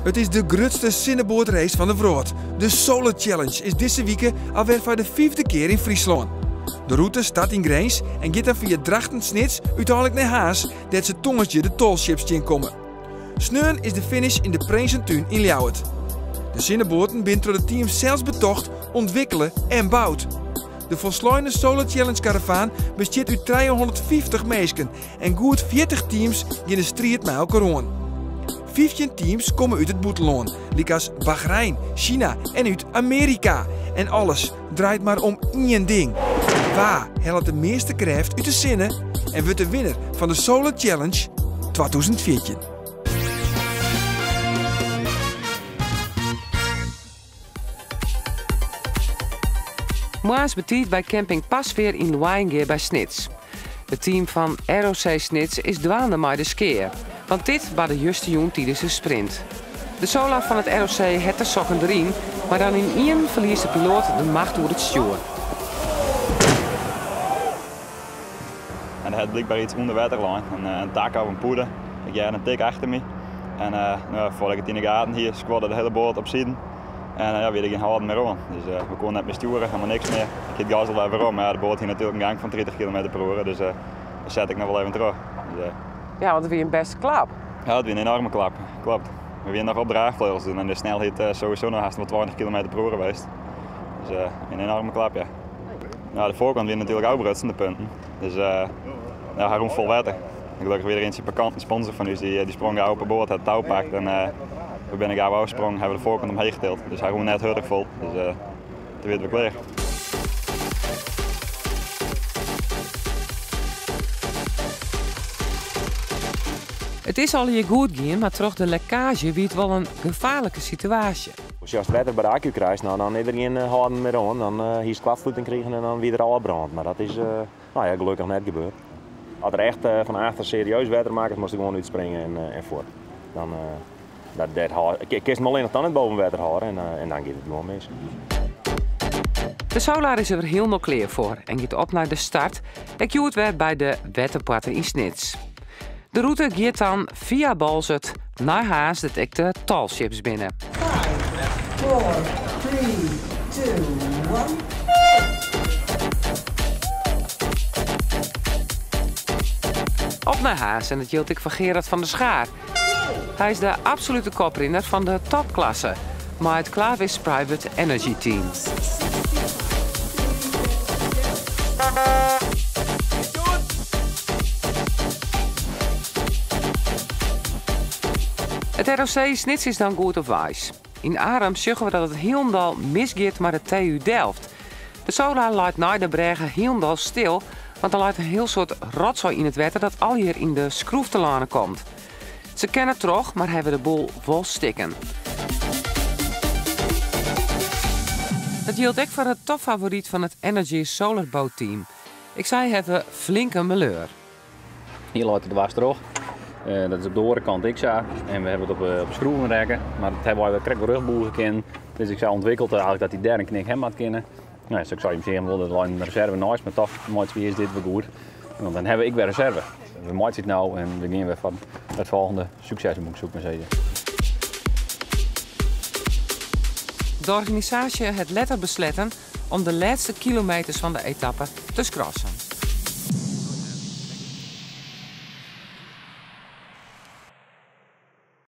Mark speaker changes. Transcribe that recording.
Speaker 1: It is de grutste sinneboatrace fan de wrâld. De Solar Challenge is dizze wike alwer foar de fyfde kear yn Fryslân. De rûte start yn Grins en giet dan fia Drachten, Snits úteinlik nei Harns, dêr't se tongersdei de Tall Ships tsjinkomme. Sneon is de finish yn de Prinsentuin yn Ljouwert. De sinneboaten binne troch de teams sels betocht, ûntwikkele en boud. De folsleine Solar Challenge karavaan bestiet út 350 minsken en goed 40 teams gean de striid mei elkoar oan. 15 teams komme út it bûtenlân, lykas Bahrein, China en út Amearika. En alles draait mar om ien ding. Wa hellet de measte krêft út de sinne en wurdt de winner fan de Solar Challenge 2014?
Speaker 2: Moarns betiid by camping Pasveer yn Loaiïngea by Snits. It team fan ROC Snits is dwaande mei de skea, want dit barde justerjûn tidens de sprint. De Solar fan it ROC hat de sokken deryn, mar dan ynienen ferliest de piloat de macht oer it stjoer.
Speaker 3: En der hat blykber iets ûnder wetter lein, in tak of in pûde. Ik hearde in tik achter my. En no, foardat ik it yn de gaten hie, skuorde de hiele boat op siden. En ja, wie der gjin hâlden mear oan. Dus we koene net mear stjoere, helemaal niks mear. Ik hie it gas al wer werom, mar ja, de boat hie natuerlik in gang fan 30 kilometer per oere, dus dêr sette ik noch wol even troch. Dus,
Speaker 2: Ja, want it wie in bêste klap.
Speaker 3: Ja, it wie in enorme klap, kloppet. We wiene noch op draachfleugels en de snelheid sowieso noch hast wol 20 kilometer per oere west. Dus in enorme klap, ja. Nou, de foarkant wie natuerlik ôfbrutsen, de punten. Dus ja, hy rûn fol wetter. En gelokkich wie der ientsje pikant, in sponsor fan ús, dy sprong gau op 'e boat, hat it tou pakt en we binne gau ôfsprongen, hawwe de foarkant omheech tild. Dus hy rûn net hurder fol. Dus toen wie it wer klear.
Speaker 2: It is allegear goed gien, mar troch de lekkaazje wie it wol in gefaarlike situaasje.
Speaker 4: As je wetter by de akku krijst, no, dan is der gjin hâlden mear oan. Dan hiest koartsluting krigen en dan wie der ôfbrând. Mar dat is no ja, gelokkich net gebeurd. As der echt fan achter serieus wetter makket, moatst der gewoan útspringe en fuort. Dan dat, dat hâld, kinst him allinnich dan net boven wetter hâlde en dan giet it gewoan mis.
Speaker 2: De Solar is der wer hielendal klear foar en giet op nei de start, ek hjoed wer by de Wetterpoarte yn Snits. De rûte giet dan fia Boalsert nei Harns, dêr't ek de Tall Ships binne.
Speaker 5: 5, 4, 3, 2, 1.
Speaker 2: Op nei Harns en dat jildt ek foar Gerard van der Schaar. Hy is de absolute koprinner fan de topklasse mei it Clavis Private Energy Team. It ROC Snits is dan goed op weis. Yn Arum sjogge we dat it hielendal misgiet mei de TU Delft. De Solar leit nei de brêge hielendal stil, want der leit in hiel soad rotsoai yn it wetter dat allegear yn de skroef telâne komt. Se kinne troch, mar hawwe de boel wol stikken. Dat jildt ek foar it topfavoryt fan it Energy Solar Boat Team. Ek sy hawwe flinke meleur.
Speaker 6: Hjir leit it dwars troch. Dat is op de oare kant ek sa. En we hawwe it op de skroeven rekke, mar dat hawwe wy krekt wol rjochtbûge kinnen. Dus ik sa ûntwikkeld eigentlik dat dy dêr in knik ha moat kinne. No, ik sei him sean wol, der leit in reserve neist, mar toch meitsje we earst dit wer goed. Want dan hawwe we ek wer reserve. We meitsje it no en we gean wer foar it folgjende sukses, soe ik mar sizze.
Speaker 2: De organisaasje hat letter besletten om de lêste kilometers fan de etappe te skrassen.